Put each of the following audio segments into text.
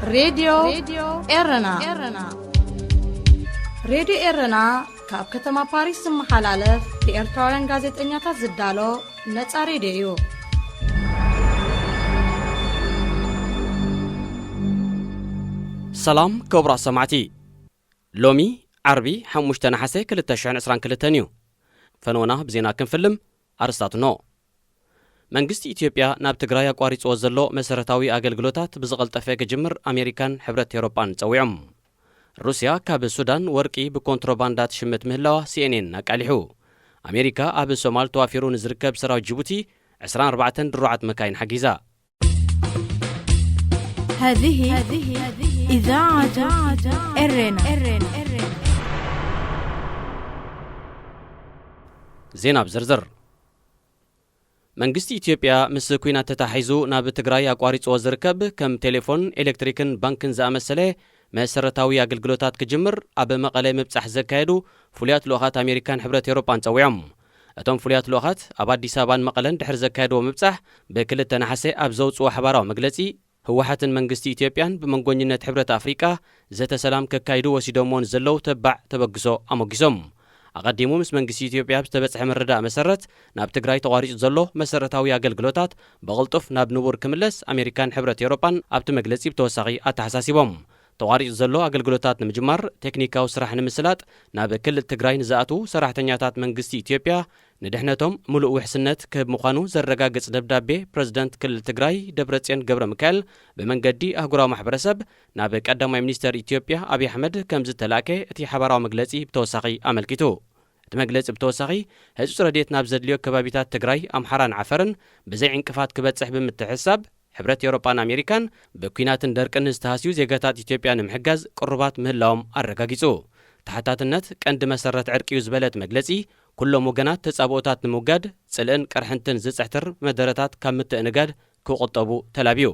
ሬድዮ ኤረና። ሬድዮ ኤረና ካብ ከተማ ፓሪስ ዝመሓላለፍ ብኤርትራውያን ጋዜጠኛታት ዝዳሎ ነጻ ሬድዮ እዩ። ሰላም ክቡራት ሰማዕቲ፣ ሎሚ ዓርቢ ሓሙሽተ ነሓሰ ክልተ ሽሕን ዕስራን ክልተን እዩ። ፈነወና ብዜና ክንፍልም ኣርስታት እንሆ። መንግስቲ ኢትዮጵያ ናብ ትግራይ ኣቋሪፅዎ ዘሎ መሰረታዊ ኣገልግሎታት ብዝቐልጠፈ ክጅምር ኣሜሪካን ሕብረት ኤውሮጳን ጸዊዖም። ሩስያ ካብ ሱዳን ወርቂ ብኮንትሮባንዳ ትሽምት ምህላዋ ሲኤንኤን ኣቃሊሑ። ኣሜሪካ ኣብ ሶማል ተዋፊሩ ንዝርከብ ሰራዊት ጅቡቲ ዕስራን ኣርባዕተን ድሩዓት መካይን ሓጊዛ። هذه إذاعة إرنا ዜና ብዝርዝር። መንግስቲ ኢትዮጵያ ምስ ኲናት ተታሒዙ ናብ ትግራይ ኣቋሪፅዎ ዝርከብ ከም ቴሌፎን፣ ኤሌክትሪክን ባንክን ዝኣመሰለ መሰረታዊ ኣገልግሎታት ክጅምር ኣብ መቐለ ምብፃሕ ዘካየዱ ፍሉያት ልኡኻት ኣሜሪካን ሕብረት ኤውሮጳን ጸዊዖም። እቶም ፍሉያት ልኡኻት ኣብ ኣዲስ ኣበባን መቐለን ድሕሪ ዘካየድዎ ምብፃሕ ብክልተ ነሓሰ ኣብ ዘውፅዎ ሓባራዊ መግለፂ ህወሓትን መንግስቲ ኢትዮጵያን ብመንጎኝነት ሕብረት ኣፍሪቃ ዘተ ሰላም ከካይዱ ወሲዶምዎ ንዘለዉ ተባዕ ተበግሶ ኣሞጊሶም። ኣቐዲሙ ምስ መንግስቲ ኢትዮጵያ ብዝተበጽሐ ምርዳእ መሰረት ናብ ትግራይ ተቋሪጹ ዘሎ መሰረታዊ ኣገልግሎታት ብቕልጡፍ ናብ ንቡር ክምለስ ኣሜሪካን ሕብረት ኤውሮጳን ኣብቲ መግለጺ ብተወሳኺ ኣተሓሳሲቦም። ተቋሪጹ ዘሎ ኣገልግሎታት ንምጅማር ቴክኒካዊ ስራሕ ንምስላጥ ናብ ክልል ትግራይ ንዝኣትዉ ሰራሕተኛታት መንግስቲ ኢትዮጵያ ንድሕነቶም ምሉእ ውሕስነት ክህብ ምዃኑ ዘረጋግጽ ደብዳቤ ፕረዚደንት ክልል ትግራይ ደብረጽዮን ገብረ ሚካኤል ብመንገዲ ኣህጉራዊ ማሕበረሰብ ናብ ቀዳማይ ሚኒስተር ኢትዮጵያ ኣብይ ኣሕመድ ከም ዝተላእከ እቲ ሓባራዊ መግለጺ ብተወሳኺ ኣመልኪቱ። እቲ መግለጺ ብተወሳኺ ህጹጽ ረድኤት ናብ ዘድልዮ ከባቢታት ትግራይ፣ ኣምሓራን ዓፈርን ብዘይ ዕንቅፋት ክበጽሕ ብምትሕስሳብ ሕብረት ኤውሮጳን ኣሜሪካን ብኲናትን ደርቅን ዝተሃስዩ ዜጋታት ኢትዮጵያ ንምሕጋዝ ቅሩባት ምህላዎም ኣረጋጊጹ። ተሓታትነት ቀንዲ መሰረት ዕርቂ እዩ ዝበለ እቲ መግለጺ፣ ኩሎም ወገናት ተጻብኦታት ንምውጋድ ጽልእን ቅርሕንትን ዝጽሕትር መደረታት ካብ ምትእንጋድ ክቑጠቡ ተላብዩ።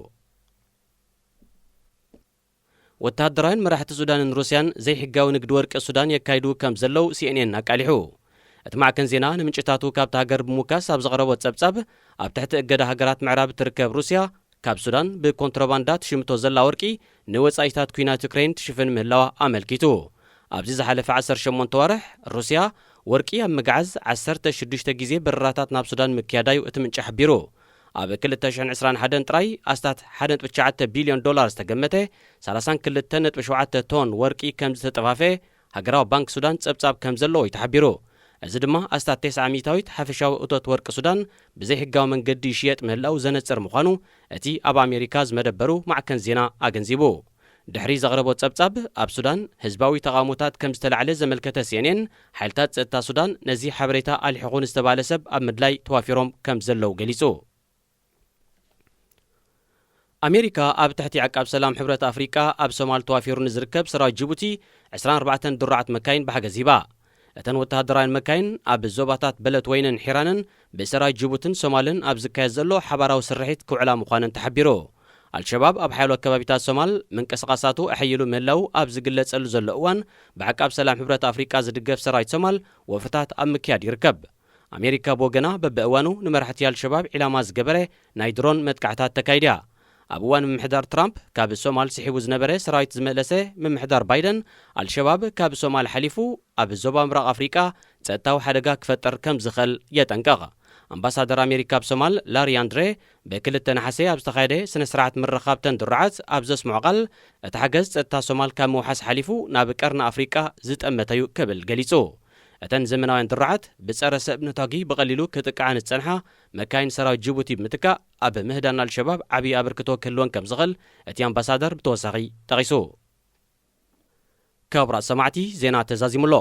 ወተሃደራውያን መራሕቲ ሱዳንን ሩስያን ዘይሕጋዊ ንግዲ ወርቂ ሱዳን የካይዱ ከም ዘለዉ ሲኤንኤን ኣቃሊሑ። እቲ ማዕከን ዜና ንምንጭታቱ ካብታ ሃገር ብምውካስ ኣብ ዘቕረቦ ጸብጻብ፣ ኣብ ትሕቲ እገዳ ሃገራት ምዕራብ እትርከብ ሩስያ ካብ ሱዳን ብኮንትሮባንዳ ትሽምቶ ዘላ ወርቂ ንወጻኢታት ኲናት ዩክሬን ትሽፍን ምህላዋ ኣመልኪቱ። ኣብዚ ዝሓለፈ ዓሰርተ ሸሞንተ ዋርሕ ሩስያ ወርቂ ኣብ ምግዓዝ ዓሰርተ ሽዱሽተ ግዜ በረራታት ናብ ሱዳን ምክያዳዩ እቲ ምንጪ ሓቢሩ። ኣብ ክልተ ሽሕን ዕስራን ሓደን ጥራይ ኣስታት ሓደ ነጥቢ ትሽዓተ ቢልዮን ዶላር ዝተገመተ ሰላሳን ክልተን ነጥቢ ሸውዓተ ቶን ወርቂ ከም ዝተጠፋፈ ሃገራዊ ባንክ ሱዳን ጸብጻብ ከም ዘለዎ እዩ ተሓቢሩ። እዚ ድማ ኣስታት ተስዓ ሚእታዊት ሓፈሻዊ እቶት ወርቂ ሱዳን ብዘይሕጋዊ መንገዲ ይሽየጥ ምህላው ዘነጽር ምዃኑ እቲ ኣብ ኣሜሪካ ዝመደበሩ ማዕከን ዜና ኣገንዚቡ። ድሕሪ ዘቕረቦ ጸብጻብ፣ ኣብ ሱዳን ህዝባዊ ተቓውሞታት ከም ዝተላዕለ ዘመልከተ ሲኤንኤን፣ ሓይልታት ጸጥታ ሱዳን ነዚ ሓበሬታ ኣልሒኹ ንዝተባህለ ሰብ ኣብ ምድላይ ተዋፊሮም ከም ዘለዉ ገሊጹ። ኣሜሪካ ኣብ ትሕቲ ዕቃብ ሰላም ሕብረት ኣፍሪቃ ኣብ ሶማል ተዋፊሩ ንዝርከብ ሰራዊት ጅቡቲ ዕስራን ኣርባዕተን ድሩዓት መካይን ብሓገዝ ሂባ። እተን ወተሃደራውያን መካይን ኣብ ዞባታት በለት ወይንን ሒራንን ብሰራዊት ጅቡትን ሶማልን ኣብ ዝካየድ ዘሎ ሓባራዊ ስርሒት ክውዕላ ምዃነን ተሓቢሩ። ኣልሸባብ ኣብ ሓያሎ ከባቢታት ሶማል ምንቅስቓሳቱ ኣሐይሉ ምህላው ኣብ ዝግለጸሉ ዘሎ እዋን፣ ብዓቃብ ሰላም ሕብረት ኣፍሪቃ ዝድገፍ ሰራዊት ሶማል ወፍርታት ኣብ ምክያድ ይርከብ። ኣሜሪካ ብወገና በብእዋኑ ንመራሕቲ ኣልሸባብ ዒላማ ዝገበረ ናይ ድሮን መጥቃዕታት ተካይድያ። ኣብ እዋን ምምሕዳር ትራምፕ ካብ ሶማል ስሒቡ ዝነበረ ሰራዊት ዝመለሰ ምምሕዳር ባይደን፣ ኣልሸባብ ካብ ሶማል ሓሊፉ ኣብ ዞባ ምብራቕ ኣፍሪቃ ጸጥታዊ ሓደጋ ክፈጥር ከም ዝኽእል የጠንቅቕ። ኣምባሳደር ኣሜሪካ ኣብ ሶማል ላሪ ኣንድሬ ብክልተ ነሓሰ ኣብ ዝተኻየደ ስነ ስርዓት ምርኻብ ተን ድሩዓት ኣብ ዘስምዖ ቃል፣ እቲ ሓገዝ ጸጥታ ሶማል ካብ ምውሓስ ሓሊፉ ናብ ቀርኒ ኣፍሪቃ ዝጠመተዩ ክብል ገሊጹ። እተን ዘመናውያን ድሩዓት ብጸረ ሰብ ነታጒ ብቐሊሉ ክጥቅዓ ንዝጸንሓ መካይን ሰራዊት ጅቡቲ ብምትካእ ኣብ ምህዳን ኣልሸባብ ዓብዪ ኣበርክቶ ክህልወን ከም ዝኽእል እቲ ኣምባሳደር ብተወሳኺ ጠቒሱ። ክቡራት ሰማዕቲ፣ ዜና ተዛዚሙ ኣሎ።